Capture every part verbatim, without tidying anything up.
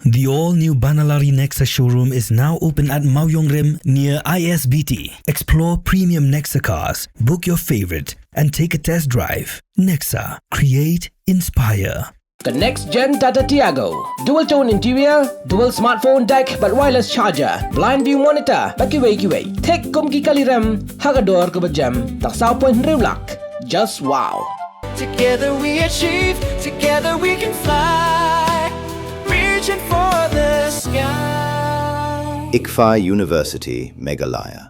The all-new Banalari Nexa showroom is now open at Mawiongrim near I S B T. Explore premium Nexa cars, book your favorite, and take a test drive. Nexa, create, inspire. The next gen Tata Tiago. Dual tone interior, dual smartphone deck, bad wireless charger, blind view monitor, bad kiwei kiwei. Thik kum ki kali rem, ha ka dor kaba jem, tang saw point hynriew lak. Just wow. Together we achieve, together we can fly. Reaching for the sky. ICFAI University, Meghalaya.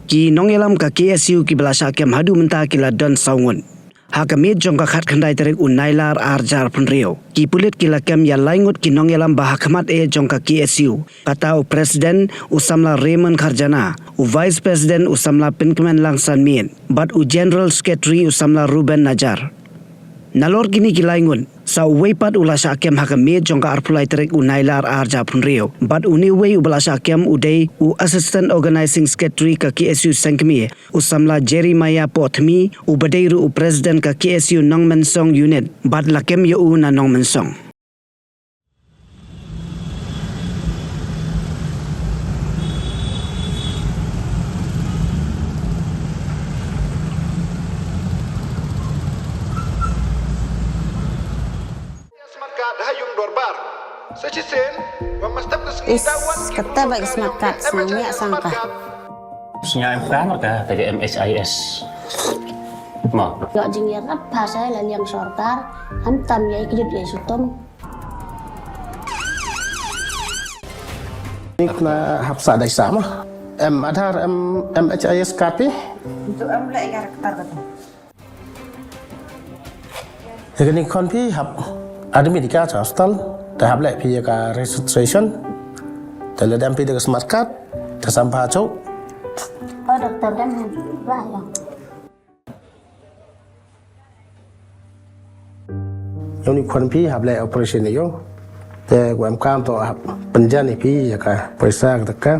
Ki nongïalam ka K S U kiba la shah kem haduh mynta ki la don saw ngut. Ha ka miet jong ka khatkhyndai tarik u Nailar ar hajar arphew hynriew, ki pulit ki la kem ïa lai ngut ki nongïalam ba ha khmat eh jong ka K S U, kata u President u samla Raymond Kharjana, u Vice President u samla Pynkmenlang Sanmiet, bad u General Secretary u samla Ruben Najar. Nalor kine ki lai ngut, sa uwei pat u la shah kem ha ka miet jong ka arphew lai tarik u Nailar ar hajar arphew hynriew, bad une uwei uba la shah kem u dei u Assistant Organizing Secretary ka K S U Sengkmie, u samla Jeremiah Pohthmi, uba dei ruh u President ka K S U Nongmensong Unit, bad la kem ïa u na Nongmensong. Smartcard ha ïung dorbar. Sa shisien, wa mastep ka sngi. Is, da wan ki kata ba ka smartcard, sngewbha sngewbha. Sngewbha ka, ka M H I S. Mo. Ïoh jingïarap ha sa la liang sorkar, khamtam ïa ki jut ïa shitom. Ni kena hap sa dei sa mo. Em Aadhaar, em, M H I S card phi? Itu em leh ïa ka card kata. Ïa kane khon phi hap admit ïa ka cha hospital, te hap leh phi ïa ka registration, te lada em phi da ka smart card, te sam pha chok. Oh, doktor, dang ba ïa. Ïa une khon phi hap leh operation ïa u. Te u em kam to hap pynjan ïa phi ïa ka poisa ka taka.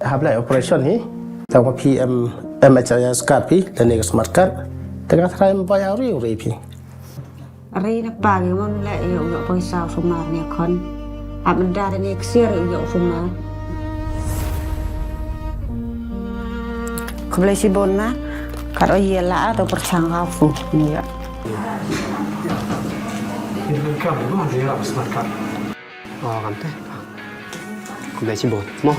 Hap leh operation hi. Te wa phi em M H I S card phi, lane ka smart card. Te ka tharai em bai auri uri phi. Ri na pa ngi mon leh ïa u ïoh poisa u sumar ne khon. Hap mynda ne ksiar ïa u ïoh u sumar. Khublei shibun ma. Kat o ïa la to pyrshang ka fu. Ïa. Ïa ka mo ïa la smart card. Oh, kan te. Khublei shibun. Mo.